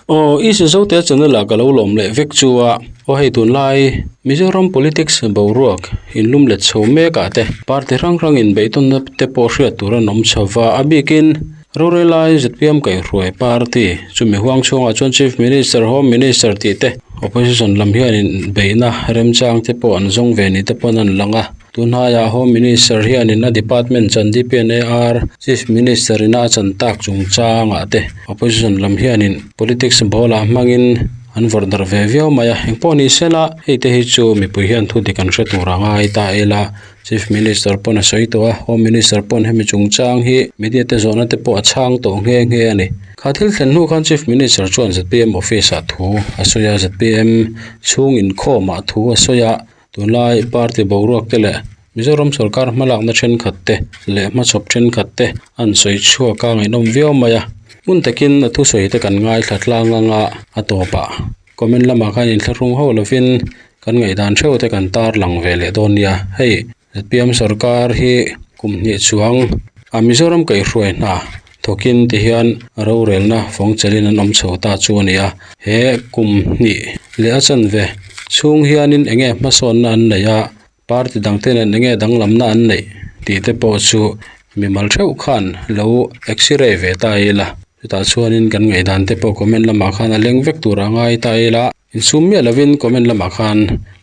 Aw i Zote channel ah ka lo lawm leh vek chu a, aw hei tunlai Mizoram politics boruak inlum let chho mek ah te party hrang hrang in beihtawnna te pawh hriat tur an awm chho va, a bikin rorelai zpm kaihhruai party chumi huang chhungah chuan Chief Minister, Home Minister tih te opposition lam hianin beihna remchang te pawh an zawng ve ni te pawn an lang a. Tunhaiah Home Minister hianin a department chan DPNAR Chief Minister ina a chan tak chungchangah te opposition lam hianin politics ball ah hmangin an vawrh darh ve viau mai a, engpawh ni sela hei te hi chu mipui hian thu dik an hre tur a ngai ta ila Chief Minister pawn a sawi tawh a, Home Minister pawn hemi chungchang hi media te zawhna te pawh a chhang tawh nghe nghe a ni. Kha thil thlen hnu khan Chief Minister chuan zpm office ah thu a sawi a, zpm chhung inkhawmah thu a sawi a. Tunlai party boruak te leh Mizoram sorkar hmalakna thenkhat te leh hmachhawp thenkhat te an sawi chhuak a ngaihnawm viau mai a. Hmun takin a thusawi te kan ngaithla tlang anga a tawpah comment lamah khan inthlahrung ho lovin kan ngaihdan theuh te kan tarlang ve leh dawn nia. Hei zpm sorkar hi kum hnih chuang a Mizoram kaihhruai hna thawkin ti hian rorelna fawng chelin an awm chho ta chu a ni a. He kum hnih leh a chanve chhung hianin eng nge hmasawnna an neih a, party dang te nen eng nge danglamna an neih tih te pawh chu mimal theuh khan lo x-ray ve ta ila. Chutah chuanin kan ngaihdan te pawh comment lamah khan a leng vek tur a ngai ta ila. Insum miah lovin comment lamah khan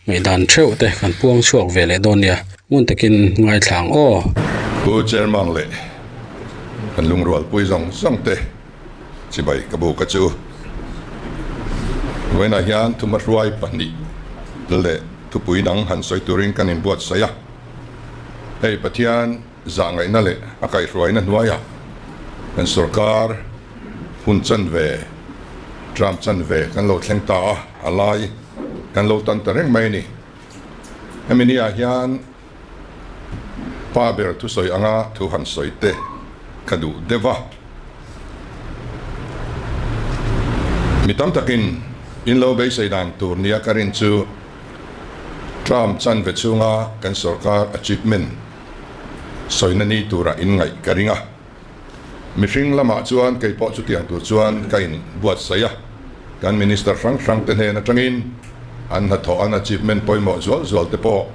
ngaihdan theuh te kan puang chhuak ve leh dawn nia. Ngun takin ngaithla ang aw. Pu Chairman leh kan lungrualpui zawng zawng te chibai ka buk a chu. Vawiinah hian thumahruai pahnih leh thupui dang han sawi turin kan inbuatsaih a. Hei Pathian zahngaihna leh a kaihhruaina hnuaiah kan sorkar hun chanve, term chanve kan lo thleng ta a, a lai kan lo tan ta reng mai a ni. Hemi ni ah hian pa ber thusawi anga thu han sawi te ka duh deuh a. Mi tam takin in lo beisei dan tur nia ka rin chu term chanve chhunga kan sorkar achievement sawina ni tura in ngaih ka ring a. Mihring lamah chuan kei pawh chutiang tur chuan ka in buatsaih a, kan Minister hrang hrang te hnen atangin an hnathawh an achievement pawimawh zual zual te pawh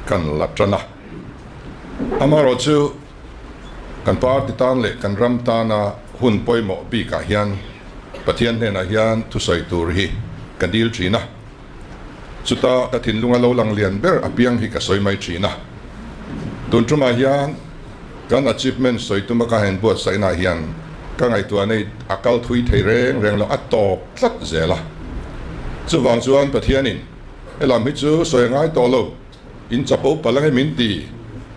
kan la tan a. Amaherawh chu kan party tan leh kan ram tana hun pawimawh bikah hian Pathian hnenah hian thusawi tur hi ka dil thin a. Chuta ka thinlunga lo lang lian ber apiang hi ka sawi mai thin a. Tun tumah hian kan achievement sawi tuma ka han buatsaihna hian ka ngaihtuah nei a kal thui thei reng reng lo, a tawp tlat zel a. Chuvang chuan Pathianin helam hi chu sawi a ngai tawh lo, in chapo palh ange min ti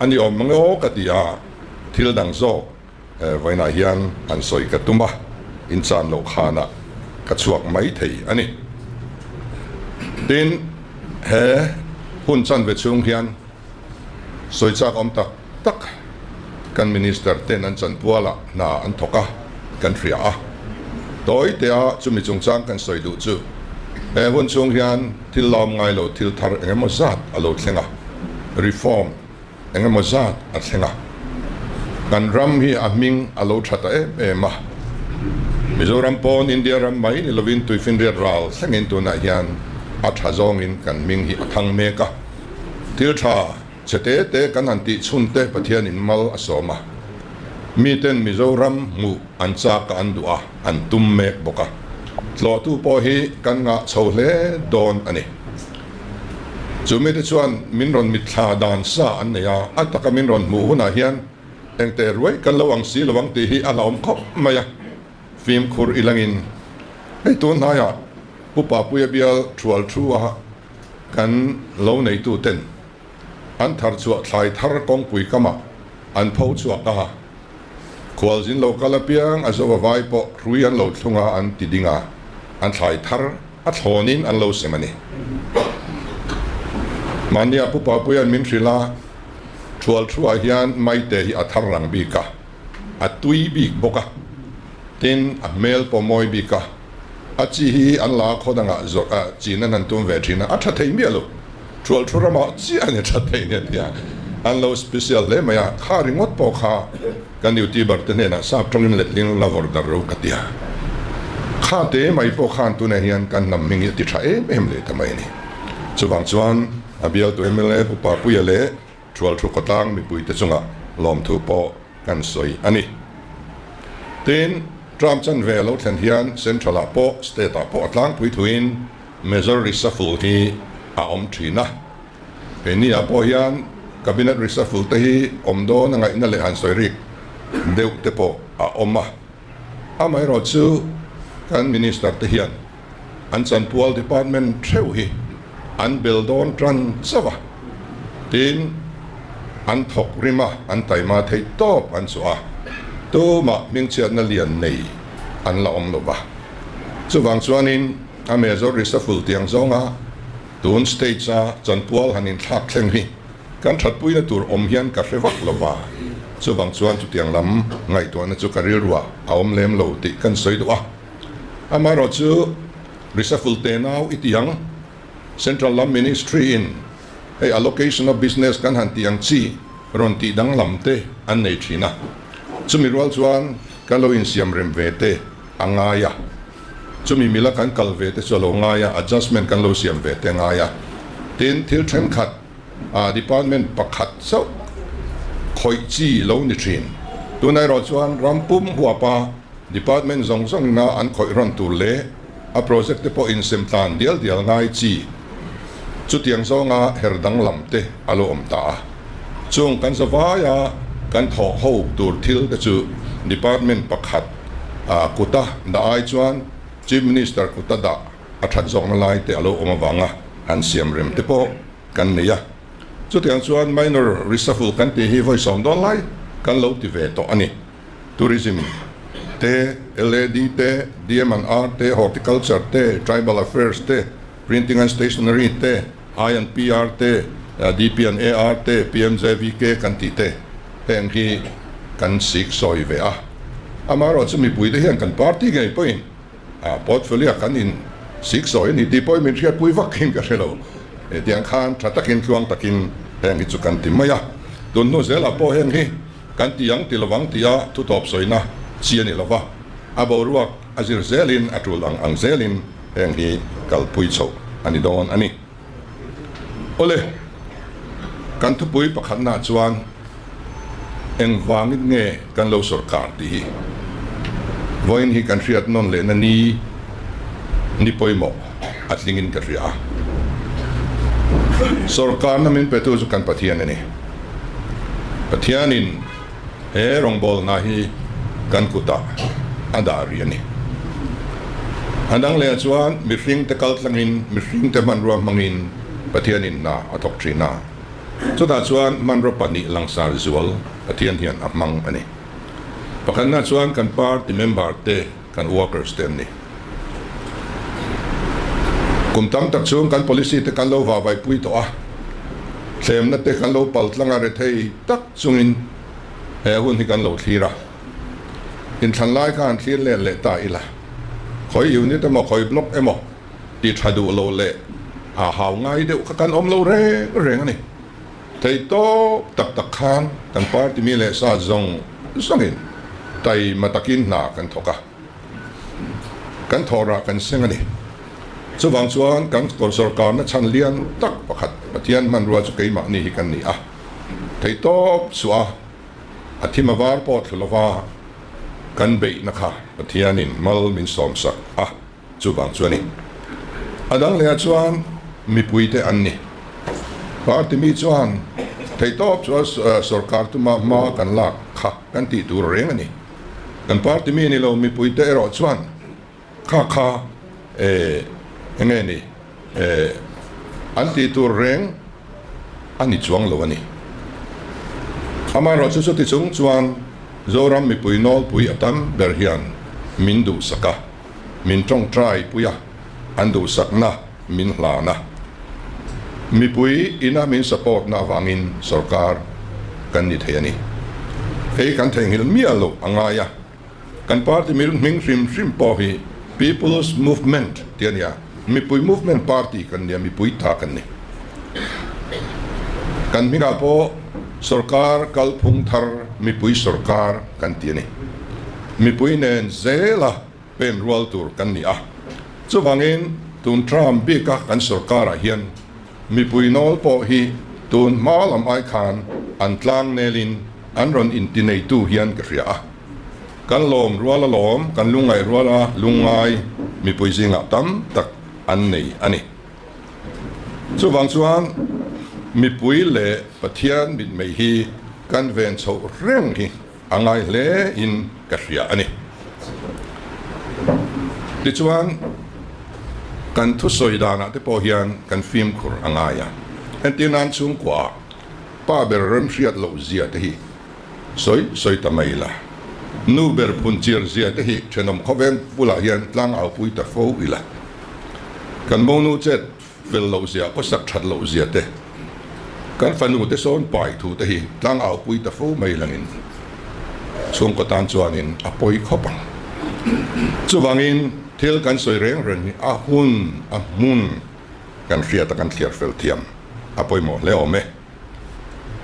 a ni awm mang e aw ka ti a, thil dang zawk vawiinah hian han sawi ka tum a, in chan loh khanah ka chhuak mai thei a ni. Tin, he hun chanve chhung hian Sawi chak awm tak tak kan Minister ten an chanpualah hna an thawk a, kan hria a. Tawi tea chumi chungchang kan sawi duh chu he hun chhung hian thil lawm ngai lo thil thar eng emaw zat a lo thleng a, reform eng emaw zat a thleng a. Kan ram hi a hming a lo tha ta em em a. Mizoram pawn India ram mai ni lovin tuifinriat ral thlengin tunah hian a tha zawngin kan hming hi a thang mek a. Thil tha che te te kan han tih chhun te Pathianin mal a sawm a. Miten Mizoram hmuh an chak a an duh a, an tum mek bawk a. Tlawhtu pawh hi kan ngah chho hle dawn a ni. Chu mite chuan min rawn mitthla dan sa an nei a, a taka min rawn hmuh hunah hian engte ruai kan lo ang si lo ang tih hi a hlauhawm khawp mai a. Fimkhur ilangin hei tun hnaiah Pu Papuia bial thual thu a Kan lo neituten an thar chhuah thlai thar kawngpui kamah an pho chhuak a, khualzin lo kal apiang a zo a vai pawh hrui an lo thlung a an ti ding a, an thlai thar a thlawnin an lo sem a ni. Mahnia Pu Papuia'n min hrilh a, thual thuah hian maite hi a thar rang bik a, a tui bik bawk a, tin a hmel pawh mawi bik a, A chi hi an la khaw dangah zawrh a chin an han tum ve thin a, a tha thei miah lo. Thual thu ramah chiah a ni tha thei nia tia an lo special hle mai a, kha ringawt pawh kha kan youtuber te hnenah sap tawngin letling la vawrh dar ro ka tia. Kha te mai pawh khan tunah hian kan hnam hming hi a ti tha em em leh ta mai a ni. Chuvang chuan a bialtu mla Pu Papuia leh Thualthu khawtlang mipuite chungah lawmthu pawh kan sawi a ni. Tin, term chanve a lo thlen hian Central ah pawh State ah pawh a tlangpui thuin Major reshuffle hi a awm thin a. Keini ah pawh hian Cabinet reshuffle te hi awm dawn a ngaihna leh han sawi rik deuh te pawh a awm a. Amaherawh chu kan Minister te hian an chanpual department theuh hi an bel dawn tan chauh a, tin an thawk rim a, an taima theih tawp an chhuah a, tumah hmingchhiatna lian nei an la awm lo va. Chuvang chuanin a Major reshuffle tiang zawnga tun stage a chanpual han inthlak thleng hi Kan thatpuina tur awm hian ka hre vak lo va, chuvang chuan chutiang lam ngaihtuahna chu ka rilruah a awm lem lo tih kan sawi duh a. Amaherawh chu reshuffle te nau i ti ang, Central lam Ministry in hei allocation of business kan han tih ang chi rawn tih danglam te an nei thin a, chumi rual chuan kan lo insiam rem ve te a ngai a, chumi mila kan kal ve te chu a lo ngai a, adjustment kan lo siam ve te a ngai a, tin thil thenkhat a department pakhat chauh khawih chi lo ni thin. Tunah erawh chuan ram pum huapa department zawng zawngina an khawih rawn tur leh a project te pawh insem tlan dial dial ngai chi chutiang zawnga her danglam te a lo awm ta a. Chung kan zavaia kan thawh ho tur thil te chu department pakhat kuta dah ai chuan Chief Minister kuta dah a that zawkna lai te a lo awm avanga han siam rem te pawh kan nei a. Chutiang chuan minor reshuffle kan tih hi vawi sawm dawn lai kan lo ti ve tawh a ni. Tourism te, LAD te, DM and R te, Horticulture te, Tribal Affairs te, Printing and Stationery te, I and PR te, DP and AR te, PMJVK kan tih te heng hi kan sik sawi ve a. Amaherawhchu mipuite hian kan party ngei pawhin A portfolio kan in sik sawi a ni tih pawhin min hriatpui vak in ka hre lo. Hetiang khan tha takin tluang takin heng hi chu kan ti mai a. Tun hnu zelah pawh heng hi kan ti ang ti lovang tia thutawp sawina chi a ni lova, a boruak a zir zelin a tul ang ang zelin heng hi kalpui chhoh a ni dawn a ni. Awle, kan thupui pakhatnaah chuan engvangin nge kan lo sawrkar tih hi vawiin hi kan hriat nawn lehna ni ni pawimawh a tlingin ka hria a. Sawrkarna min petu chu kan Pathian a ni. Pathianin he rawngbawlna hi kan kutah a dah rih a ni. A dang lehah chuan mihringte kal tlangin mihringte hmanrua hmangin Pathianin hna a thawk thin a. Chutah chuan hmanraw pahnih langsar zual Pathian hian a hmang a ni. Pakhatna chuan kan party member te, kan workers te an ni. Kum tam tak chhung kan policy te kan lo vahvaihpui tawh a, thlemna te kan lo pal tlang a rethei tak chungin he hun hi kan lo thlir a. Inthlan lai khan thlir let leh ta ila, khawi unit emaw khawi block emaw ti tha duh lo leh a hau ngai deuh kha kan awm lo reng reng a ni. Thei tawp tak tak khan kan party mi leh sa zawng zawngin taima takin hna kan thawk a, kan thawhrah kan seng a ni. Chuvang chuan kan sawrkarna chhan lian tak pakhat Pathian hmanrua chu keimahni hi kan ni a, thei tawp suah a, A thim a var pawh thlu lova kan beihna kha Pathianin mal min sawmsak a, chuvang chu a ni. A dang lehah chuan mipuite an ni. Party mi chuan theihtawp chu sorkar tuma hma kan lak kha kan tih tur reng a ni. Kan party mi ni lo mipuite erawh chuan kha kha eng nge ni an tih tur reng a ni chuang lo a ni. Amaherawhchu chuti chung chuan Zoram mipui nawlpui a tam ber hian min duhsak a, min tawngtai pui a, an duhsakna min hlan a. Mipui ina min support na avangin sorkar kan ni thei a ni. Hei kan theihnghilh miah loh a ngai a. Kan party mil hming hrim hrim pawh hi People's Movement tih a ni a, mipui movement party kan ni a, mipui ta kan ni. Kan hmingah pawh sorkar kalphung thar mipui sorkar kan ti a ni. Mipui nen zela. pen rual tur kan ni a. Chuvangin tun term bika kan sorkarah hian mipui nawl pawh hi tun hma lam ai khan an tlang nelin an rawn intineitu hian ka hria a. Kan lawm rual a lawm, kan lungngaih rual a lungngai mipui zingah tam tak an nei a ni. Chuvang chuan mipui leh Pathian mitmei hi kan ven chhoh reng hi a ngai hle in ka hria a ni. Tichuan kan thusawi danah te pawh hian kan fimkhur a ngai a, entir nan chhungkua pa ber remhriat loh zia te hi sawi sawi ta mai ila, nu ber phun chiar zia te hi thenawm khawveng bulah hian tlang au pui ta fo ila, kan monu chet fel loh zia khawsak that loh zia te, kan fanu te sawn pai thu te hi tlang au pui ta fo mai langin chhungkaw tan chuanin a pawi khawp ang. Chuvangin thil kan sawi reng reng hi a hun a hmun kan hriat a kan thliar fel thiam a pawimawh hle awm e.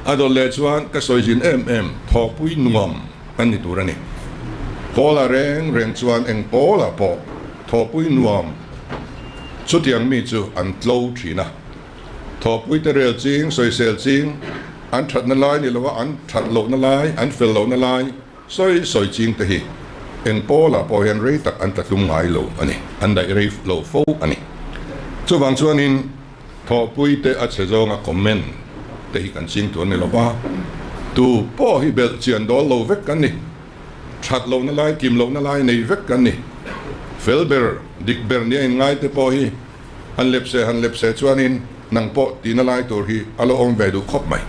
A dawt leh chuan ka sawi zin em em thawhpui nuam kan ni tur a ni. Pawla reng reng chuan eng pawlah pawh thawhpui nuam chutiang mi chu an tlo thin a. Thawhpui te rel ching, sawisel ching, an thatna lai ni lova an that lohna lai, an fel lohna lai sawi sawi ching te hi eng pawlah pawh hian rei tak an tla tlum ngai lo a ni, an daih rei lo fo a ni. Chuvang chuanin. Thawhpui te a chhe zawnga comment te hi kan ching tur a ni lo va, tu pawh hi belh chian dawl lo vek kan ni, that lohna lai kim lohna lai nei vek kan ni, fel ber dik ber nia inngai te pawh hi han lep se han lep se chuanin nang pawh tihna lai tur hi a lo awm ve duh khawp mai.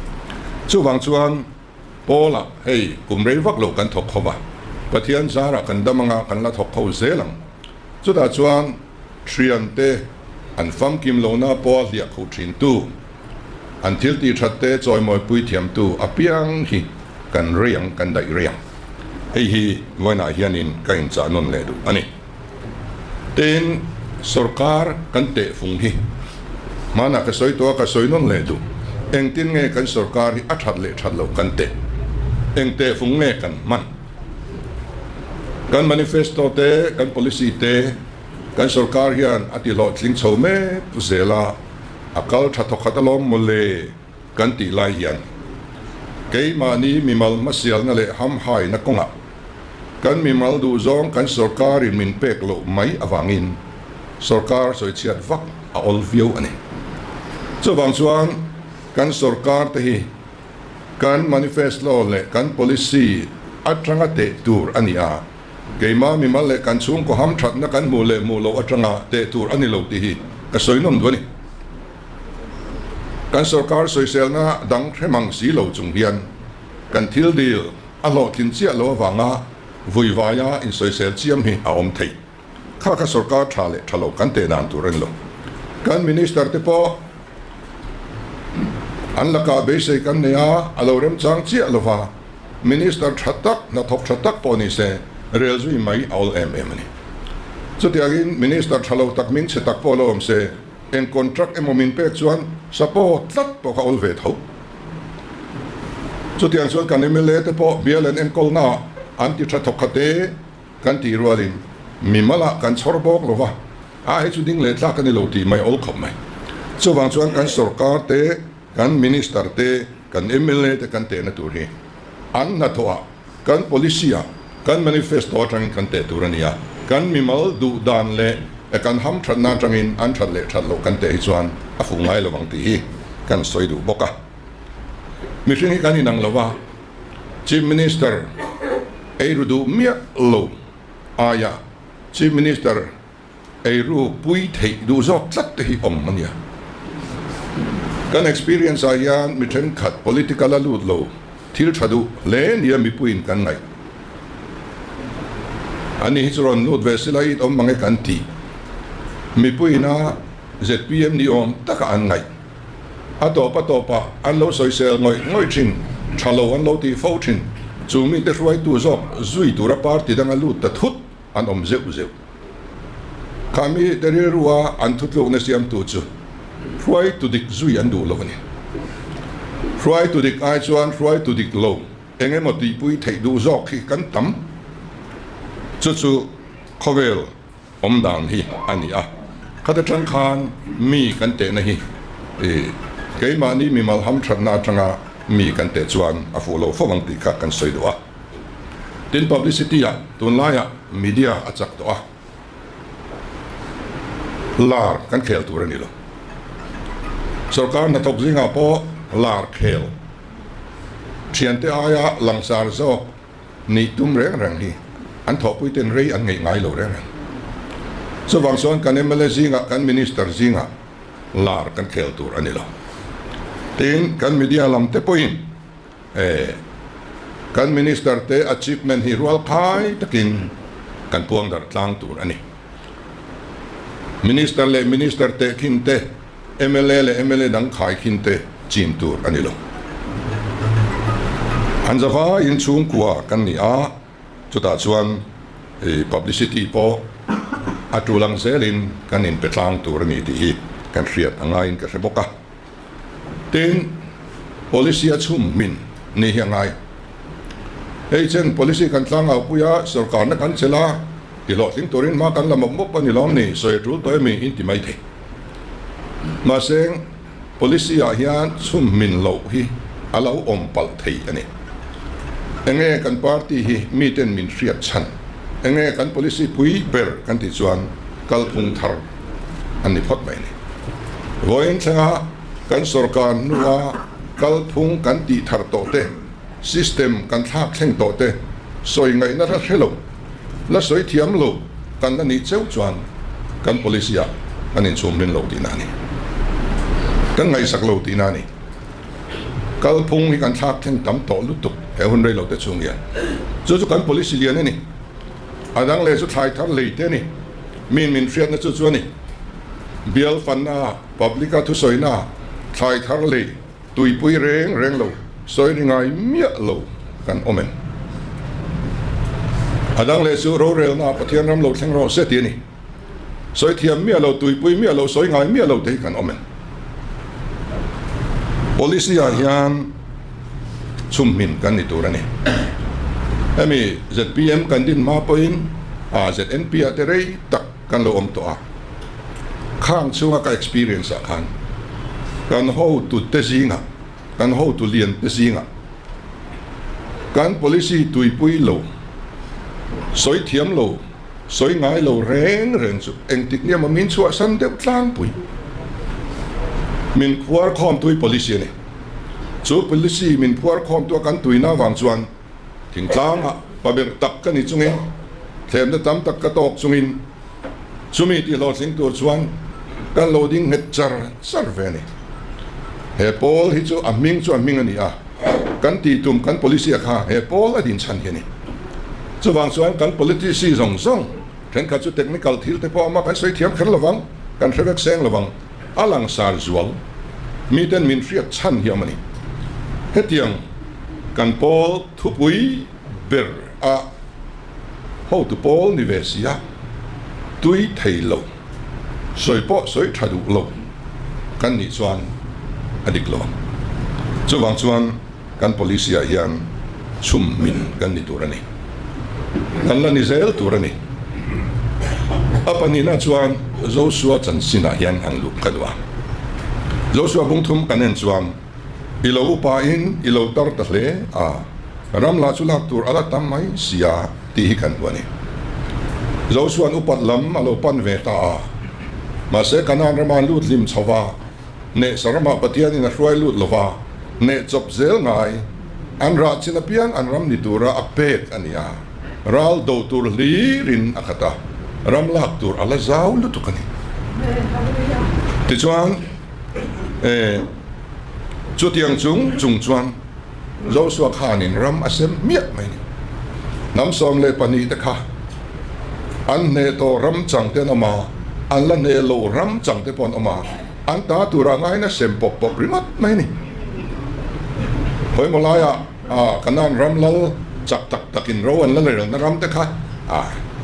Chuvang chuan Pawlah hei kum rei vak lo kan thawk khawp a, Pathian zarah kan dam anga kan la thawk kho zel ang. Chutah chuan thiante an famkim lohna pawha hliah khuh thintu, an thil tih that te chawimawipui thiamtu apiang hi kan rei ang, kan daih rei ang. Hei hi vawiinah hianin ka inchah nawn leh duh a ni. Tin, sorkar kan tehfung hi hmanah ka sawi tawh a, ka sawi nawn leh duh. Engtin nge kan sorkar hi a that leh that loh kan teh? Eng tehfung nge kan hman? Kan manifesto te, kan policy te, kan sorkar hian a tihlawhtling chho mek zel a, a kal tha thawkhat alawm mawle kan tih lai hian keimahni mimal hmasialna leh hamhaina kawngah kan mimal duhzawng kan sorkarin min pek loh mai avangin sorkar sawichhiat vak a awl viau a ni. Chuvang chuan kan sorkar te hi Kan manifesto leh kan policy atanga teh tur a ni a, keimah mimal leh kan chhungkaw hamthatna kan hmuh leh hmuh loh atanga teh tur a ni lo tih hi ka sawi nawm duh a ni. Kan sorkar sawiselna dang hre mang si lo chung hian kan thil dil a hlawhtlin chiah lo avanga vuivaia insawisel chiam hi a awm thei. Kha kha sorkar tha leh tha lo kan teh dan tur a ni lo. Kan minister te pawh an lakah beisei kan nei a, a lo remchang chiah lo va, minister tha tak, hnathawk tha tak pawh ni se, rel zui mai a awl em em a ni. Chutiangin minister tha lo tak min chhe tak pawh lo awm se, eng contract emaw min pek chuan support tlat pawh kha awl ve tho. Chutiang chuan kan mla te pawh bial an enkawlnaah an ti tha thawk kha te, Kan tih rualin mimalah kan chhawr bawk lo va, a hei chu ding leh tlak a ni lo tih mai awl khawp mai. Chuvang chuan kan sorkar te, kan minister te, kan mla te kan tehna tur hi an hnathawhah, kan policy-ah, kan manifesto atangin kan teh tur a ni a, kan mimal duh dan leh kan hamthatna atangin an that leh that loh kan teh hi chuan a fuh ngai lo ang tih hi kan sawi duh bawk a. Mihring hi kan inang lo va. Chief Minister eiru duh miah lo aia Chief Minister eiru pui theih duh zawk tlat te hi awm a nia. Kan experience ah hian mi thenkhat political a lut lo thil tha duh hle nia mipuiin kan ngaih. Ani hi chu rawn lut ve sila it awm mange kan tih. Mipuiin a zpm ni awm taka an ngaih. A tawp a tawpah an lo sawisel ngawih ngawih thin, tha lo an lo tih fo thin. Chu mite hruaitu zawk zui tura party danga lut ta thut an awm zeuh zeuh. Kha mite rilrua an thutlukna siamtu chu hruaitu dik zui an duh lo a ni. Hruaitu dik ai chuan hruaitu dik lo eng emaw tihpui theih duh zawk hi kan tam. Chu chu. Khawvel awm dan hi a ni a, khata tang khan mi kan tehna hi keimahni mimal hamthatna atanga mi kan teh chuan a fuh lo fo ang tih kha kan sawi duh a. Tin, publicity ah tunlaiah media a chak tawh a, lar kan khel tur a ni lo. Sorkar hnathawk zingah pawh lar khel thiante aia langsar zawk nih tum reng reng hi an thawhpui ten rei an ngeih ngai lo reng reng. Chuvang chuan kan mla zingah, kan minister zingah lar kan khel tur a ni lo. Tin, kan media lam te pawhin eh kan minister te achievement hi rual khai takin kan puang darh tlang tur a ni. Minister leh minister tehkhin te, mla leh mla dang khaikhin te chin tur a ni lo. An zava inchhungkua kan ni a, chutah chuan publicity pawh a tul ang zelin kan inpe tlang tur a ni tih hi kan hriat a ngaiin ka hre bawk a. Tin, policy a chhum hmin ni hi a ngai. Hei chen policy kan tlangau pui a, sorkarna kan chelh a, tihlawhtling turin hma kan la mawp mawp a ni lawm ni, sawi a tul tawh emi in ti mai thei. Mahse, policy ah hian chhum hmin loh hi a lo awm palh thei a ni. Enge kan party hi miten min hriat chhan? Enge kan policy pui ber kan tih chuan kalphung thar a ni phawt mai a ni. Vawiin thlenga kan sorkar hnua kalphung kan tih thar tawh te, system kan thlak thleng tawh te sawi ngaihna la hre lo, la sawi thiam lo kan la nih cheu chuan kan policy ah kan inchhum hmin lo tihna a ni. Kan ngaihsak lo tihna a ni. Kalphung hi kan thlak thleng tam tawh lutuk he hun rei lo te chhung hian. Chu chu kan policy lian a ni. A dang leh chu thlai thar lei te a ni. Min min hriatna chu chu a ni. Bial fanna, public a thusawina, thlai thar lei, tuipui reng reng lo, sawi ri ngai miah lo kan awm em? A dang leh chu rorelna Pathian ram lo thleng rawh se ti a ni. Sawi thiam miah lo, tuipui miah lo, sawi ngai miah lo te hi kan awm em? Policy ah hian chhumhmin kan ni tur a ni. Hemi zpm kan din hma pawhin a ZNP ah te rei tak kan lo awm tawh a. Khang chhunga ka experience ah khan kan hotu te zingah, kan hotu lian te zingah kan policy tuipui lo, sawi thiam lo, Sawi ngai lo reng reng chu engtik nge maw min chhuahsan deuh tlangpui. Min phuar khawmtui policy a ni. Chu policy min phuar khawmtu a kan tuina avang chuan thingtlangah paber tak ka ni chungin, thlemna tam tak ka tawk chungin chumi tihhlawhtling tur chuan kan lo ding nghet char char ve a ni. He pawl hi chu a hming chu a hming a ni a. Kan tih tum kan policy a kha he pawl a din chhan hi a ni. Chuvang chuan kan politicy zawng zawng thenkhat chu technical thil te pawh a awm a, kan sawi thiam kher lovang, kan hre vek seng lovang, a langsar zual miten min hriat chhan hi a awm a ni. Hetiang kan pawl thupui ber a hotu pawl ni ve si a, tui thei lo, sawi pawh sawi tha duh lo kan nih chuan a dik lo ang. Chuvang chuan kan policy ah hian chhum min kan ni tur a ni. Kan la ni zel tur a ni. A pahnihna chuan Joshua chanchinah hian han luh ka duh a. Joshua bungthum kan en chuan i lo upa in i lo tar ta hle a, ram lah chu lak tur a la tam mai si a tih hi kan hmu a ni. Joshua-a'n upat lam a lo pan ve ta a, mahse Kanaan rama an lut hlim chho va, Nehsa ramah Pathianin a hruai lut lo va, neh chawp zel ngai, an rah chin apiang an ram ni tura a pek a ni a, ral do tur hlirin a khat a, ram lak tur a la zau lutuk a ni. Tichuan, e, chutiang chung chung chuan Joshua khanin ram a sem hmiah mai a ni. Hnam 12 te kha an hneh tawh ram chang te an awm a, an la hneh loh ram chang te pawh an awm a, an ta tura ngaina sem pawp pawp ringawt mai a ni. Khawimaw laiah Kanaan ram lal chak tak takin ro an la relna ram te kha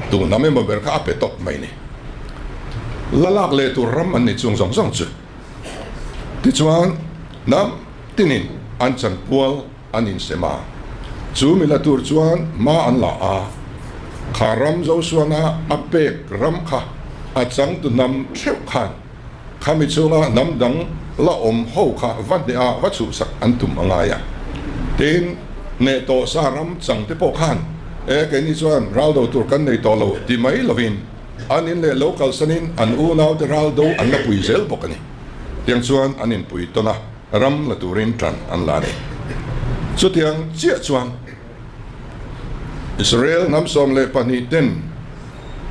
tu hnam emaw ber kha a pe tawp mai a ni. La lak leh tur ram an ni chung zawng zawng chu. Tichuan, hnam tinin an chanpual an insem a, chu mi la tur chuan hma an la a. Kha ram Joshua-na a pek ram kha a changtu hnam theuh khan khami chhunga hnam dang la awm ho kha va hneh a, va chhuhsak an tum a ngai a. Tin, hneh tawh sa ram chang te pawh khan, E, keini chuan ral do tur kan nei tawh lo ti mai lovin an in leh lo kalsanin an unaute ral do an la pui zel bawk a ni. Tiang chuan an inpui tawn a, ram la turin tan an la a ni. Chutiang chiah chuan. Israel hnam 12 ten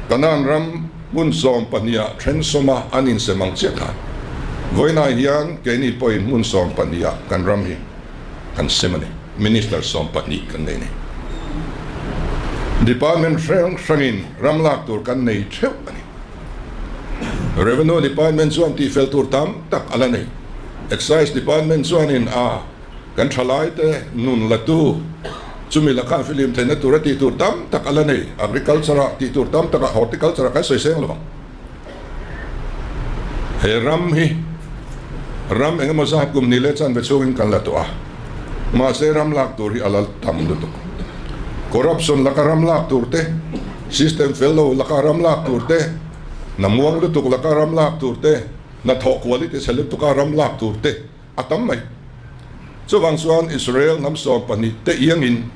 Kanaan ram hmun sawmpahniha then sawma an insem ang chiah khan vawiinah hian keini pawhin hmun sawmpahniha kan ram hi kan sem a ni. Minister 12 kan nei a ni. Department hrang hrangin ram lak tur kan nei theuh a ni. Revenue Department chuan tihfel tur tam tak a la nei. Excise Department chuanin a. Kan thalaite nun latu chumi lakah filim theihna tura tih tur tam tak a la nei. Agriculture-ah tih tur tam takah horticulture-ah kan sawi seng lo ang. He ram hi ram eng emaw zat kum ni leh chanve chhungin kan la tawh a, mahse ram lak tur hi a la tam lutuk. Corruption laka ram lak tur te, system fel lo laka ram lak tur te, hna muang lutuk laka ram lak tur te, hnathawh quality chhe lutuka ram lak tur te, a tam mai. Chuvang chuan Israel hnam 12 te iangin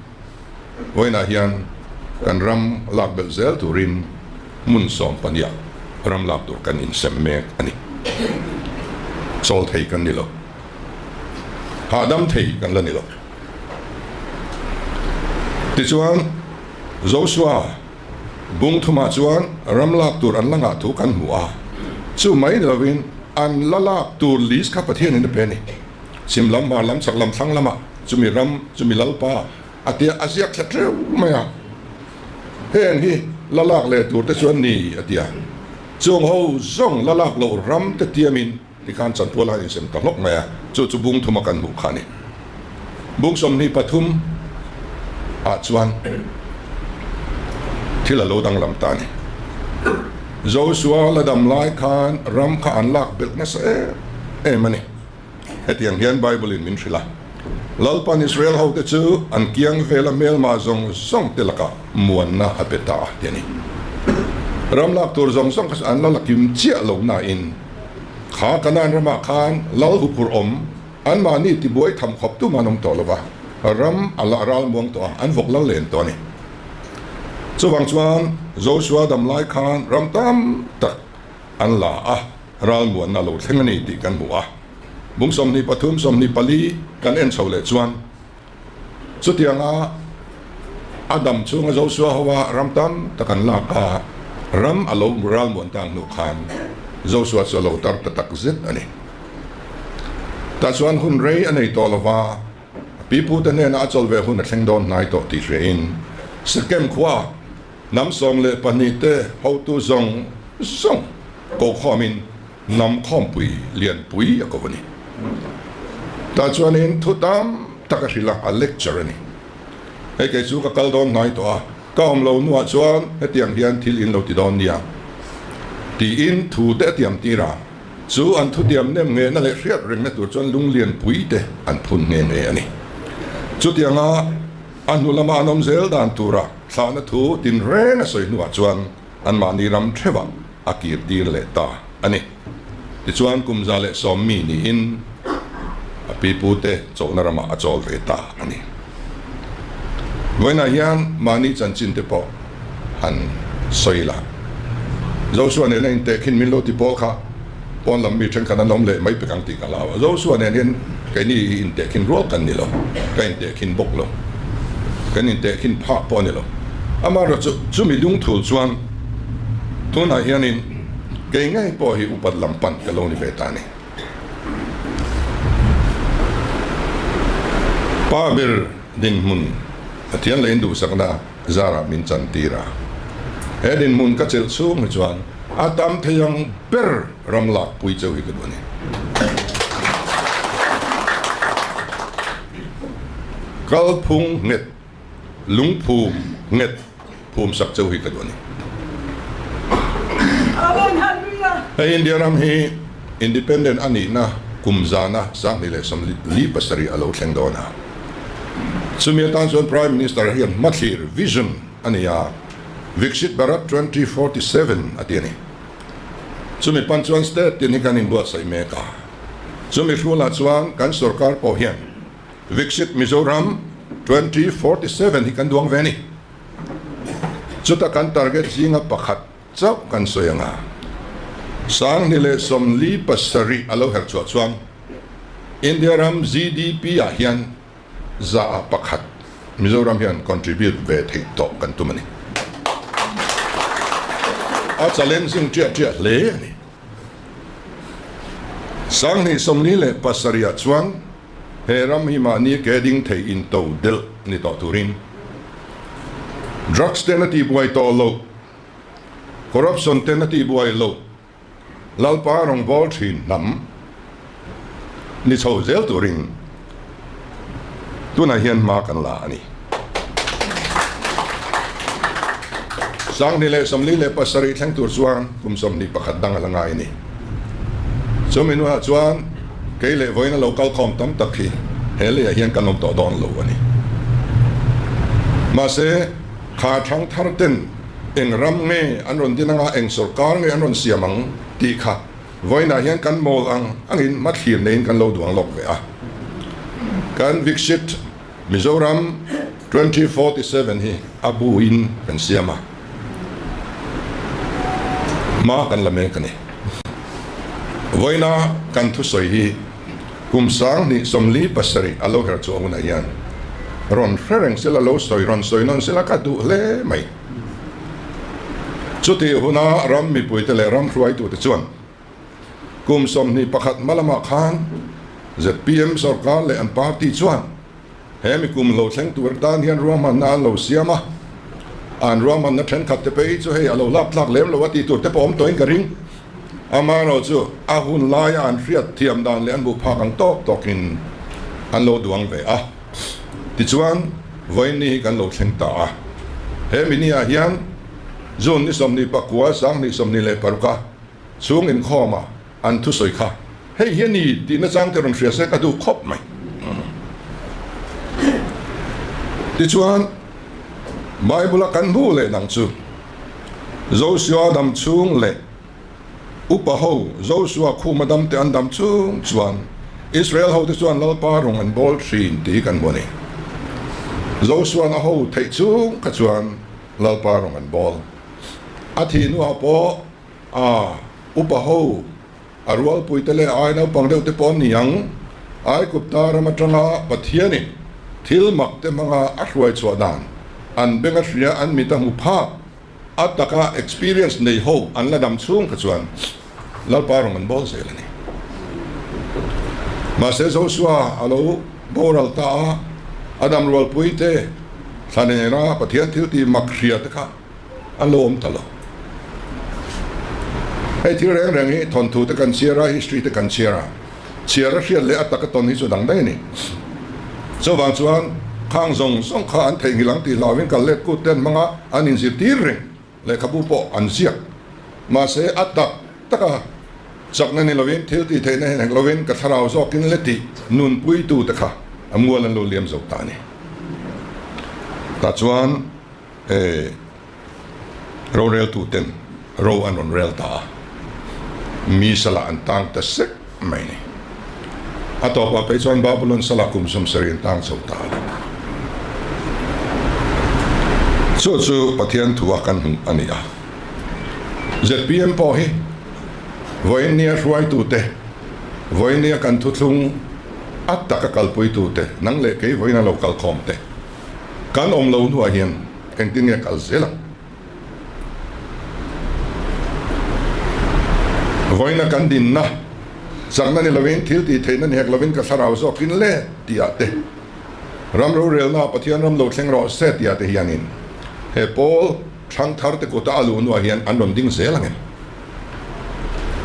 vawiinah hian kan ram lak belh zel turin hmun 12 ah ram lak tur kan insem mek a ni. Chawl thei kan ni lo. Hahdam thei kan la ni lo. Tichuan Joshua Bung thumah chuan ram lak tur an la ngah thu kan hmu a, chu mai ni lovin an la lak tur list kha Pathianin a pe a ni. Chhim lam, hmar lam, chhak lam, thlang lamah chumi ram, chumi lalpa a tia a ziak thla teuh mai a. Heng hi la lak leh tur te chuan ni a ti a, chung ho zawng la lak loh ram te tiamin Tikhan chanpual a insem ta hlawk mai a, chu chu bung thuma kan hmuh kha a ni. Bung 23 ah chuan thil a lo danglam ta a ni. Joshua la dam lai khan ram kha an lak belh nasa em em a ni. Hetiang hian Bible in min hrilh a, Lalpan Israel hote chu an kiang vela hmelma zawng zawng te lakah muanna a pe ta a ti a ni. Ram lak tur zawng zawng kha chu an la la kim chiah lo nain, Kha Kanaan ramah khan lal huphur awm, anmahni tibuai tham khawp tum an awm tawh lo va, ram a la ral muang tawh a, an vawk lal len tawh a ni. Chuvang chuan Joshua dam lai khan ram tam tak an la a, ral muanna a lo thleng a ni tih kan hmu a. Bung 23, 24 kan en chho leh chuan Chutianga a dam chhunga Joshua hoa ram tam tak an lak a, ram a lo ralmuan tak hnu khan Joshua chu a lo tar ta tak zet a ni. Tah chuan hun rei a nei tawh lo va, a pipute hnenah a chawl ve hun a thleng dawn hnai tawh tih hriain Sekem khua hnam 12 te hotu zawng zawng kokhawmin Hnam khawmpui lianpui a ko a ni. Tah chuanin thu tam tak a hrilh a, a lecture a ni. Hei kei chu ka kal dawn hnai tawh a, ka awm lo hnuah chuan hetiang hian thil in lo ti dawn nia tiin thu te a tiam tir a, chu an thutiam nem nghehna leh hriat rengna tur chuan lung lianpui te an phun nghe nghe a ni. Chutianga a hnu lama an awm zel dan tura thlahna thu tinreng a sawi hnuah chuan anmahni ram theuhah a kir tir leh ta a ni. Tichuan kum 110 mi niin a pipute chawlhna ramah a chawl ve ta a ni. Vawiinah hian mahni chanchin te pawh han sawi la. Joshua nena intehkhin min lo ti pawl kha pawn lam mi thenkhat an awm leh mai pek ang tih ka hlau a. Joshua nen hian keini hi intehkhin rual kan ni lo, ka intehkhin bawk lo, kan intehkhin phak pawh a ni lo. Amaherawhchu chumi lungthul chuan tunah hianin kei ngei pawh hi upat lam pan ka lo ni ve ta a ni. Pa ber dinhmun Pathian leh induhsakna zarah min chantir a. He dinhmun ka chelh chhung hi chuan a tam thei ang ber ram lak pui cheu hi ka duh a ni. Kalphung nghet. Lungphum nghet phum sak cheu hi ka duh a ni. Hei India ram hi Independent a nihna kum zana 2047 a lo thleng dawn a. Chumi atan chuan Prime Minister hian hmathlir, vision, a nei a. Viksit Bharat 2047 a ti a ni. Chumi pan chuan state tin hi kan inbuatsaih mek a. Chumi hrulah chuan kan sorkar pawh hian Viksit Mizoram 2047 hi kan duang ve a ni. Chuta kan target zinga pakhat chauh kan sawi ang a, 2047 a lo herh chhuah chuan India ram GDP ah hian 1% Mizoram hian contribute ve theih tawh kan tum a ni. A challenging ṭiah ṭiah hle a ni. 2047 ah chuan he ram hi mahni ke ding thei into delh ni tawh turin drugs ten a tihbuai tawh loh, corruption ten a tihbuai loh, Lalpa rawngbâwl ṭhin hnam ni chho zel turin tunah hian hma kan la a ni. 2047 thleng tur chuan kum 21 dang a la ngai a ni. Chumi hnuah chuan kei leh vawiin a lo kalkhawm tam tak hi he leiah hian kan awm tawh dawn lo a ni. Mahse, kha thang thar ten Eng ram nge an rawn din anga, eng sorkar nge an rawn siam ang tih kha vawiinah hian kan mawl ang angin hmathlir neiin kan lo duang lawk ve a. Kan Viksit Mizoram 2047 hi a buin kan siam a, hma kan la mek a ni. Vawiina kan thusawi hi kum 2047 a lo her chhuah hunah hian rawn hre reng sela, lo sawi rawn sawi nawn sela ka duh hle mai. Chutih huna ram mipuite leh ram hruaitute chuan kum 21 hma lamah khan zpm sorkar leh an party chuan he mi kum lo thleng tur atan hian ruahmanna an lo siam a, an ruahmanna thenkhat te phei chu hei a lo lak tlak lem lo a tih tur te pawh awm tawhin ka ring. Amaherawhchu a hun laia an hriat thiam dan leh an hmuh phak ang tawk tawkin an lo duang ve a. Tichuan, vawiin hi kan lo thleng ta a. He mi niah hian June ni 29, 2026 a chhung inkhawma an thusawi kha hei hi a ni tih nachang te rawn hria se ka duh khawp mai. Tichuan, Bible-a kan hmuh leh dang chu Joshua dam chhung leh Upa ho Joshua khuma dam te an dam chung chuan Israel ho te chuan Lalpa rawng an bawl thin tih hi kan hmu a ni. Joshua na ho theih chung kha chuan Lalpa rawng an bawl. A thih hnuah pawh a upa ho a rualpui te leh ai naupang deuh te pawh an ni ang. Aigupta ram atanga Pathianin thil mak te hmanga a hruai chhuah dan an beng a hria an mit a hmu phak. A taka experience nei ho an la dam chhung kha chuan Lalpa rawng an bawl zel a ni. Mahse Joshua a lo boral ta a, a dam rualpui te thla nena Pathian thil tih mak hria te kha an lo awm ta lo. Hei thil reng reng hi thawnthu te kan chhiar a, history te kan chhiar a, Chhiar a hriat leh a taka tawn hi chu dang daih a ni. Chuvang chuan khang zawng zawng kha an theihnghilh ang tih hlauhin kal let kut te an hmang a, an inzirtir reng. Lehkhabu pawh an ziak. Mahse a tak taka chakna ni lovin thil tih theihna hi hnek lovin ka thlarau zawkin le tih nunpuitu te kha a mual an lo liam zo ta a ni. Tah chuan e. Roreltuten ro an rawn rel ta a, mi salah an tang ta sek mai a ni. A tawpah phei chuan Babulon salah kum 70 an tang chho ta a ni. Chu chu Pathian thua kan hmuh a ni a. Zpm pawh hi vawiin nia hruaitute, vawiin nia kan thuthlung a taka kalpuitute, nang leh kei vawiin a lo kalkhawmte kan awm lo hnuah hian, Engtin nge kal zel ang? Vawiina kan dinna chakna ni lovin, thil tih theihna ni hek lovin ka thlarau zawkin le tihah te, ram rorelnaah Pathian ram lo thleng rawh se tihah te hianin he pawl thlang thar te kuta a luh hnuah hian an rawn ding zel ang em?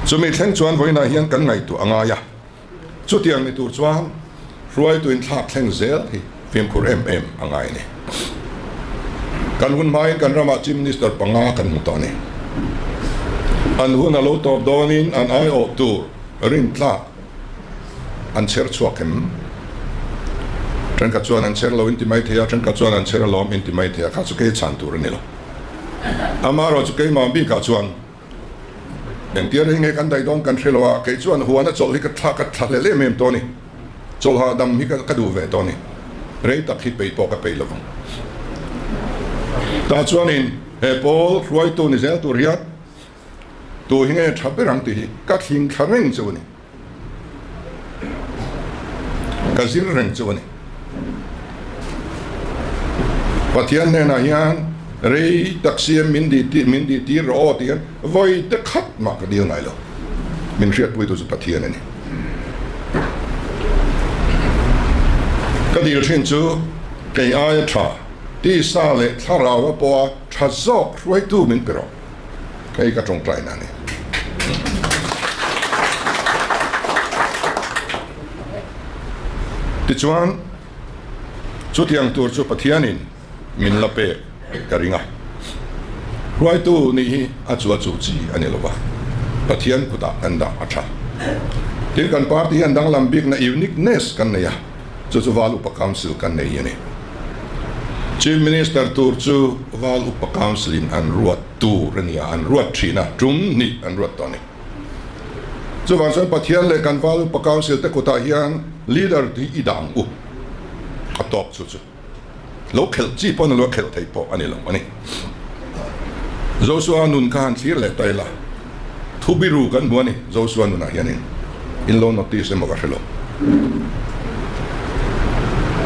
Chumi thleng chuan vawiinah hian kan ngaihtuah a ngai a. Chutiang ni tur chuan hruaitu inthlak thleng zel hi fimkhur em em a ngai a ni. Kan hun hmain kan ramah Chief Minister panga kan hmu tawh a ni. An hun a lo tawp dawnin an aiawh tur rintlak an chher chhuak em? Thenkhat chuan an chher lo inti mai thei a, thenkhat chuan an chher alawm inti mai thei a, kha chu kei chhan tur a ni lo. Amaherawh chu keimah bikah chuan engtia rei nge kan daih dawn kan hre lo a, kei chuan huana chawlh hi ka thla ka thla hlel em em tawh a ni. Chawlh hahdam hi ka duh ve tawh a ni. Rei tak hi peih pawh ka peih lo vang. Tah chuanin he pawl hruaitu ni zel tur hian Tu hi nge tha ber ang tih hi ka thling thla reng chu a ni. Ka zir reng chu a ni. Pathian hnenah hian rei tak siam min dih tih min dih tir rawh aw tih hian vawi te khat mah ka dil ngai lo. Min hriatpuitu chu Pathian a ni. Ka dil thin chu kei aia tha, tisa leh thlarau a pawha tha zawk hruaitu min pe rawh. Hei ka tawngtaina a ni. Tichuan, chutiang tur chu Pathianin min la pek ka ring a. Hruaitu nih hi a chu a chu chi a ni lo va, Pathian kutah kan dah a tha. Tin, kan party hian danglam bikna uniqueness kan nei a, chu chu Val Upa Council kan nei hi a ni. Chief Minister tur chu Val Upa Council in an ruat tur a ni a, an ruat thin a, tum hnih an ruat tawh a ni. Chuvang chuan Pathian leh kan Val Upa Council te kutah hian leader hi i dah ang u, a tawk chu chu lo khelh chi pawh a ni lo, a khelh theih pawh a ni lo a ni. Joshua nun kha han thlir leh ta ila, thu biru kan hmu a ni Joshua nunah hianin in lo notice emaw ka hre lo.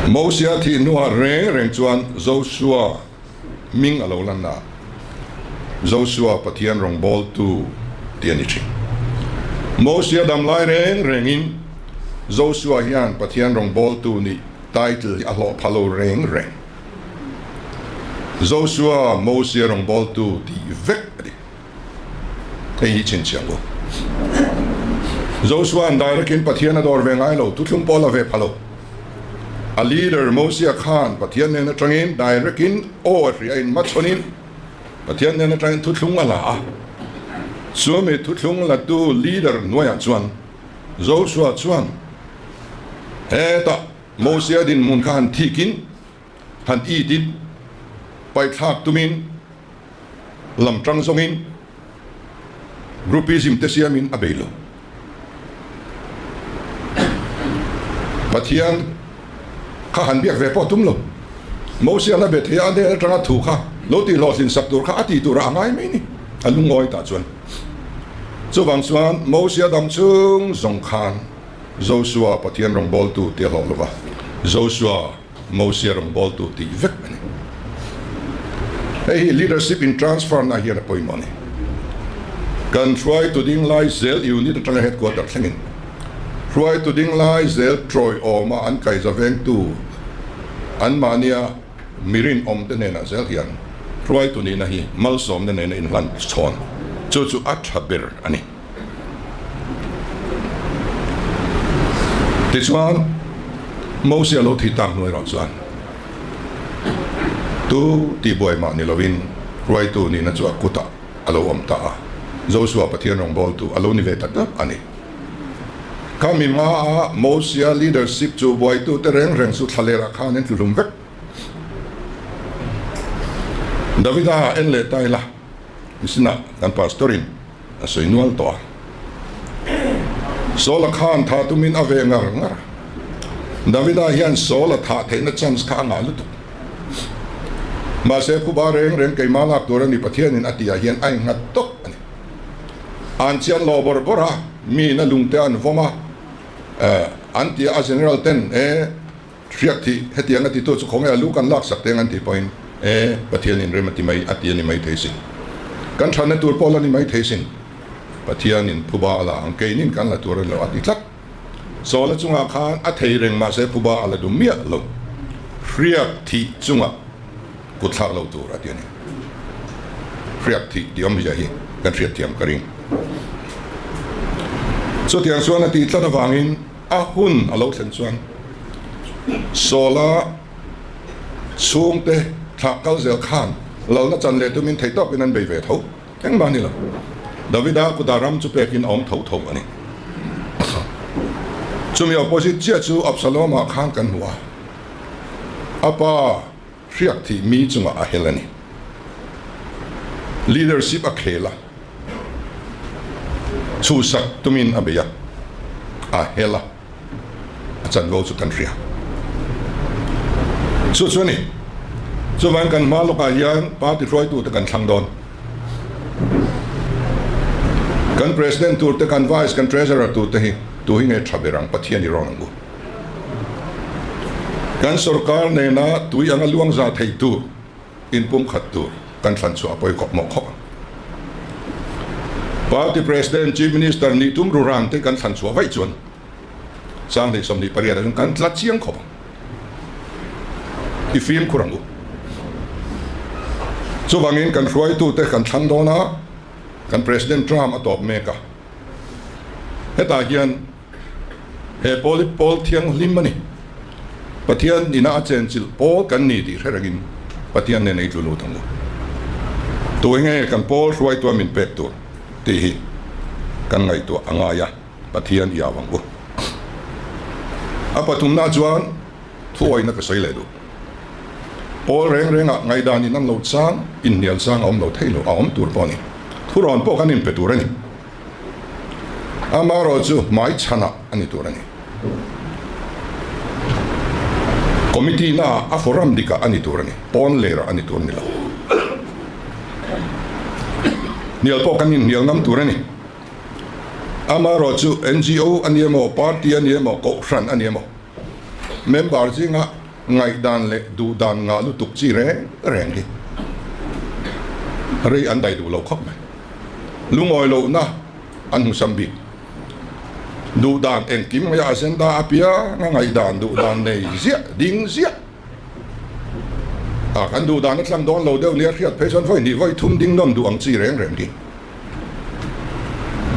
Mosia thih hnuah reng reng chuan Joshua hming a lo lan a, Joshua Pathian rawngbawltu tih a ni thin. Mosia dam lai reng rengin Joshua hian Pathian rawngbawltu nih title hi a hlawh pha lo reng reng. Joshua Mosia rawngbawltu tih vek a ni. Hei hi chhinchhiah ang u. Joshua-a'n direct-in Pathian a dawr ve ngai lo, thuthlung pawh a la ve pha lo. A leader Mosia khan Pathian nen atangin direct-in aw a hria in hmachhawnin Pathian nen atangin thuthlung a la a. Chumi thuthlung latu leader hnuaiah chuan Joshua chuan hetah Mosia dinhmun kha han thikin han itin paithlak tumin lam tang zawngin groupism te siamin a bei lo. Pathian kha han biak ve pawh tum lo. Mosian a be thei a, a hnen atanga thu kha lo tih hlawhtlin sak tur kha a tih turah a ngai mai ni, a lungawi tah chuan. Chuvang chuan Mosia dam chung zawng khan Joshua Pathian rawngbawltu tih a hlawh lova, Joshua Mosia rawngbawltu tih vek a ni. Hei hi leadership in transfer na hian a pawimawh a ni. Kan hruaitu ding lai zel unit atanga headquarter thlengin hruaitu ding lai zel tawi awma an kaiza vengtu anmahnia mi rinawmte hnenah zel hian hruaitu nihna hi malsawmna nena inhlan chhawn chu chu a tha ber a ni. Tichuan, Mosia lo thi tak hnuai rawh chuan tu tihbuai mah ni lovin hruaitu nihna chu a kutah a lo awm ta a, Joshua Pathian rawngbawltu a lo ni ve ta tlat a ni. Kha mi hmaa Mosia leadership chu buaitute reng reng chu thlalerah khan an tluhlum vek. Davida en leh ta ila. Misinah kan pastor-in a sawi nual tawh a. Saul-a khan thah tumin a ve ngar ngar a. Davida hian Saul-a thah theihna chance kha a ngah lutuk. Mahse khuba reng reng keimah lak tur a ni Pathianin a tihah hian a innghat tawp a ni. An chian lo bawrh bawrh a, miin a lungte an vawm a, an ti a, a general ten e, Hriat thih, hetiang a titu chu khawnge a lu kan lak sak teng an tih pawhin, E, Pathianin rem a ti mai a ti a ni mai thei sin. Kan thatna tur pawh la ni mai thei sin. Pathianin phuba a la ang, keinin kan la tur a ni lo a ti tlat. Sawla chungah khan a thei reng mahse phuba a la dum miah lo. Hriat thih chungah kut thlak lo tur a ti a ni. Hriat thih tih awmzia hi kan hriat thiam ka ring. Chutiang chuan a tih tlat avangin, A hun a lo thlen chuan Sawla chhungte thlah kal zel khan lalna chan leh tumin thei tawkin an bei ve tho. Engmah ni lo. Davida kutah ram chu pekin a awm tho tho a ni. Chumi opposite chiah chu Absalom-ah khan kan hmu a. A pa hriak thih mi chungah a hel a ni. Leadership a khel a, chhuhsak tumin a bei a, a hel a, a chanvo chu kan hria. Chu chu a ni. Chuvang kan hma lawkah hian party hruaitute kan thlang dawn. Kan President tur te, kan Vice, kan Treasurer tur te hi tu hi nge tha ber ang Pathian i rawn ang u. Kan sorkar nena tui anga luang za thei tur, inpumkhat tur kan thlan chhuah a pawi khawp mawh khawp ang. Party President, Chief Minister nih tum ru ran te kan thlan chhuah vaih chuan Sanghnih 28 ah chuan kan tla chiang khawp ang. I fimkhur ang u. Chuvangin kan hruaitute kan thlang dawn a, kan President term a tawp mek a. Hetah hian he pawl hi pawl thianghlim a ni. Pathian ina a chenchilh pawl kan ni tih hre rengin Pathian nen ei tlu lut ang u. Tu enge kan pawl hruaitua min pek tur tih hi kan ngaihtuah a ngai a. Pathian i au ang u. A pathumna chuan thuawihna ka sawi leh duh. Pawl reng rengah ngaihdan in an lo chang, inhnial chang a awm lo thei lo, a awm tur pawh a ni. Thurawn pawh kan inpe tur a ni. Amaherawh chu hmai chhanah a ni tur a ni. Committee naah a forum dikah a ni tur a ni, pawn lerah a ni tur a ni lo. Hnial pawh kan inhnial ngam tur a ni. Amaherawh chu NGO a ni emaw, party a ni emaw, kohhran a ni emaw, member zinga ngaihdan leh duhdan ngah lutuk chi reng reng hi rei an daih duh lo khawp mai. Lungawi lohna an hmusam bik. Duhdan engkim mai agenda apianga ngaihdan duhdan nei ziah, ding ziah. A kan duhdan a tlang dawn lo deuh nia hriat phei chuan vawi hnih vawi thum ding nawn duh ang chi reng reng hi.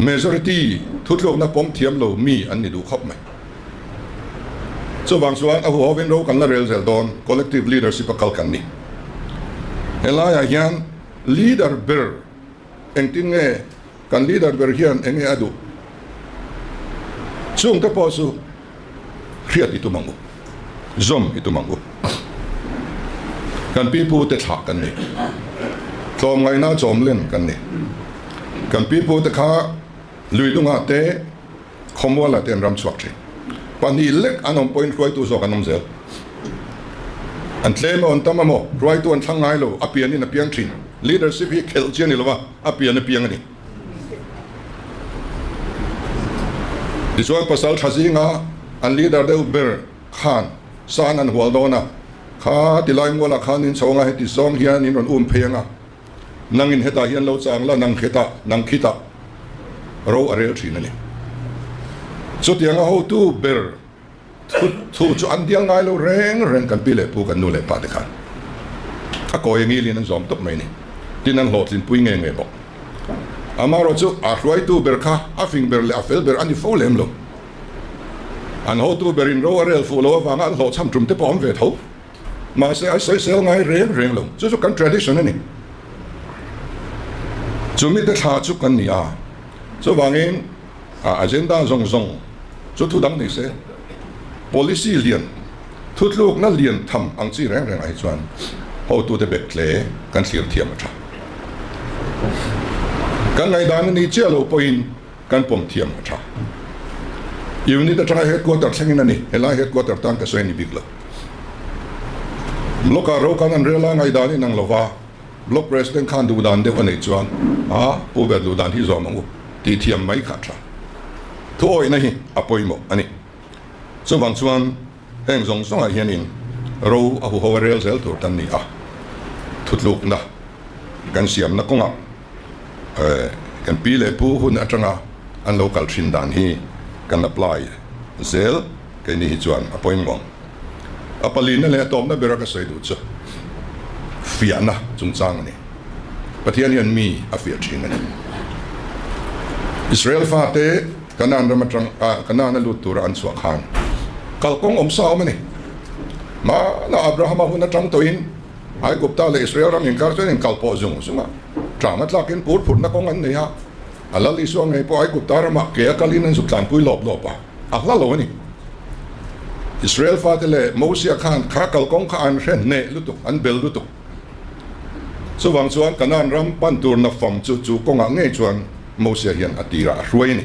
Majority thutlukna pawm thiam lo mi an ni duh khawp mai. Chuvang chuan a huhovin ro kan la rel zel dawn, collective leadership a kal kan ni. Helaiah hian leader ber engtin nge kan leader ber hian eng nge a duh? Chungte pawh chu hriat i tum ang u, zawm i tum ang u. Kan pipute thlah kan ni, tlawmngaihna chawmlen kan ni. Kan pipute kha lui dungah te, khawmualah te an ram chhuak thin. Pahnih lek an awm pawhin hruaitu zawk an awm zel. An tlem a, an tam a maw? Hruaitu an thlang ngai lo, a pianin a piang thin. Leadership hi khelh chi a ni lo va, a pian a piang a ni. Tichuan pasal tha zinga an leader deuh ber khan san an hual dawn a, kha tilai mualah khan in chho anga heti zawng hian in rawn um phei anga, nangin hetah hian lo chang la, nang hetah, nang khitah ro a rel thin a ni. Chutianga hotu ber Thu thu chu an dial ngai lo reng reng kan pi leh pu kan nu leh pa te khan a kawi a ngilin an zawm tawp mai ni tin an hlawhtlin pui nge nge bawk. Amaherawh chu a hruaitu ber kha a fing ber leh a fel ber a ni fo lem lo. An hotu berin ro a rel fuh lo avanga an hlawhchham tum te pawh a awm ve tho. Mahse an sawisel ngai reng reng lo. Chu chu kan tradition a ni. Chumi te thla chu kan ni a. Chuvangin a agenda zawng zawng chu thu dang ni se, policy lian, thutlukna lian tham ang chi reng rengah hi chuan hotute bet hle kan thlir thiam a tha. Kan ngaihdan a ni chiah lo pawhin kan pawm thiam a tha. Unit atanga headquarter thlengin a ni, helai headquarter tan ka sawi a ni bik lo. Block-ah ro kan an rel a, ngaihdan in ang lo va. Block President khan duh dan deuh a neih chuan a pu ber duh dan hi zawm ang u tih thiam mai kha a tha. Thuawihna hi a pawimawh a ni. Chuvang chuan heng zawng zawngah hianin ro a huho a rel zel tur kan ni a, thutlukna kan siamna kawngah kan pi leh pu hun atanga an lo kal thin dan hi kan apply zel keini hi chuan a pawimawh ang. A palina leh a tawpna bera ka sawi duh chu fiahna chungchang a ni. Pathian hian mi a fiah thin a ni. Israel fate Kanaan ram atang Kanaan a lut tura an chhuah khan kalkawng awm sa awm a ni. Hmana Abrahama hun atang tawhin Aigupta leh Israel ram inkar chuan inkal pawh zung zung a, tang a tlakin pur phurhna kawng an nei a, a Lal Isua ngei pawh Aigupta ramah ke a kalin an zuk tlanpui lawp lawp a. A hla lo a ni. Israel fate leh Mosia khan kha kalkawng kha an hre hneh lutuk, an bel lutuk. Chuvang chuan Kanaan ram pan tur nafam chu chu kawngah ngei chuan Mosia hian a tirah a hruai a ni.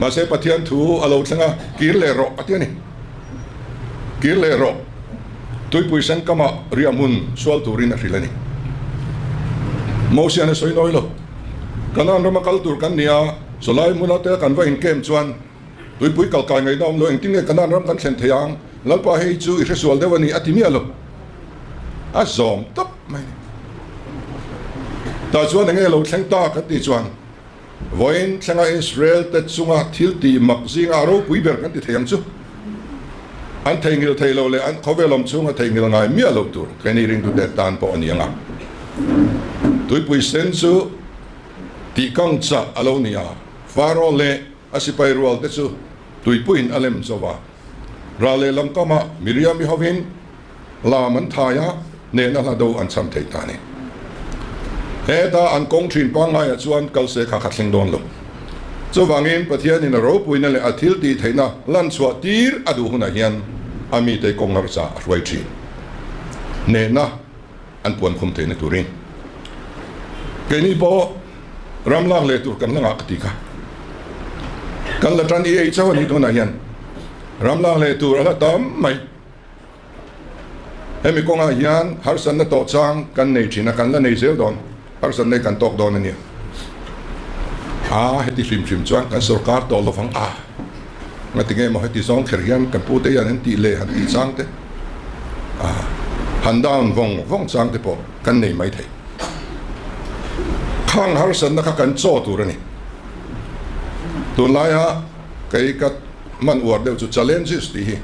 Mahse Pathian thu a lo thleng a, Kir leh rawh a ti a ni. Kir leh rawh. Tuipui sen kamah riah hmun sual turin a hrilh a ni. Mosian a sawi nawi lo. Kanaan rama kal tur kan ni a, chawlai hmuna te kan va inkem chuan tuipui kal kai ngaihna awm lo, engtin nge Kanaan ram kan thlen thei ang? Lalpa hei chu i hresual deuh a ni a ti miah lo. A zawm tawp mai a ni. Tah chuan enge lo thleng ta kan tih chuan Vawiin thlenga Israel te chunga thil tih mak zinga a ropui ber kan ti thei ang chu. An theihnghilh thei lo leh an khawvel awm chhunga theihnghilh ngai miah lo tur keini ringtute tan pawh a ni ang a. Tuipui sen chu tihkang chah a lo ni a, Pharaoh leh a sipai rual te chu tuipuiin a lem zo va. Ral leh lam kamah Miriam-i hovin lam an thai a, hnehna hla do an cham thei ta a ni. Heta an kawng thin pangngaiah chuan kal se kha kha thleng dawn lo. Chuvangin Pathianin a ropuina leh a thil tih theihna lan chhuah tir a duh hunah hian a mite kawng harsa a hruai thin. Hnehna an puan khum theihna turin keini pawh ram lak leh tur kan la ngah ka ti kha. Kan la tan i ei chauh a nih tunah hian ram lak leh tur a la tam mai. Hemi kawngah hian harsatna tawh chang kan nei thin a, kan la nei zel dawn, harsatna hi kan tawk dawn a nia. A heti hrim hrim chuan kan sorkar tawh lovang a, ngati nge maw heti zawng kher hian kan pute hian an tih leh han tih chang te, a han down vawng vawng chang te pawh kan nei mai thei. Khang harsatna kha kan chaw tur a ni. Tunlaia kei ka. Hman uar deuh chu challenges tih hi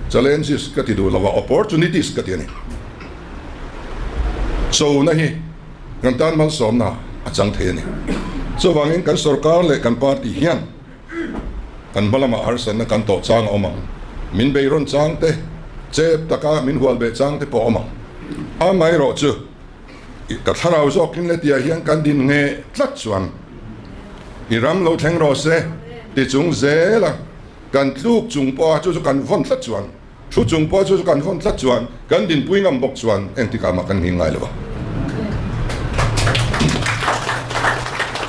challenges ka ti duh lo a, opportunities ka ti a ni. Chona hi kan tan malsawmna a chang thei a ni. Chuvangin kan sorkar leh kan party hian kan hma lamah harsatna kan tawh chang a awm ang. Min beirawn chang te, chep taka min hual beh chang te pawh a awm ang. Amaherawhchu Ka thlarau zawkin le tiah hian kan din nge tlat chuan i ram lo thleng rawh se ti chung zela kan tluk chung pawha chu chu kan vawn tlat chuan thu chung pawha chu chu kan vawn tlat chuan kan dinpui ngam bawk chuan engtikah mah kan nghing ngai lo a.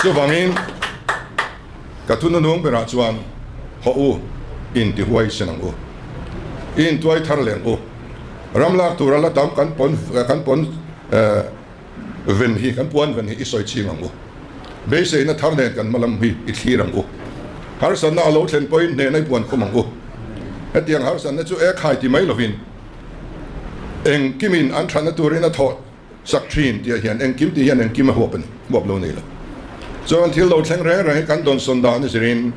Chuvangin ka thununung berah chuan hawh u intihuai sen ang u, i intuai thar leh ang u. Ram lak tura la tam kan pawn kan pawn ven hi kan puan ven hi i sawi ching ang u. Beiseina thar nen kan hmalam hi i thlir ang u. Harsatna a lo thlen pawhin hnehna i puan khum ang u. Hetiang harsatna chu e khai ti mai lovin engkimin an thatna turin a thawh sak thin tih ah hian engkim tih hian engkim a huap a ni, huap lo nei lo. Chuan thil lo thleng reng reng hi kan dawnsawn dan a zirin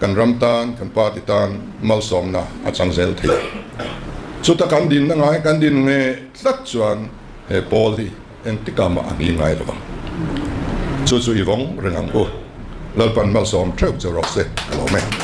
Kan ram tan, kan party tan malsawmna a chang zel thei. Chuta kan dinna ngai kan din nge tlat chuan he pawl hi engtikah mah a nghi ngai lo ang. Chu chu i vawng reng ang u. Lalpan malsawm theuh che rawh se ka lawm e.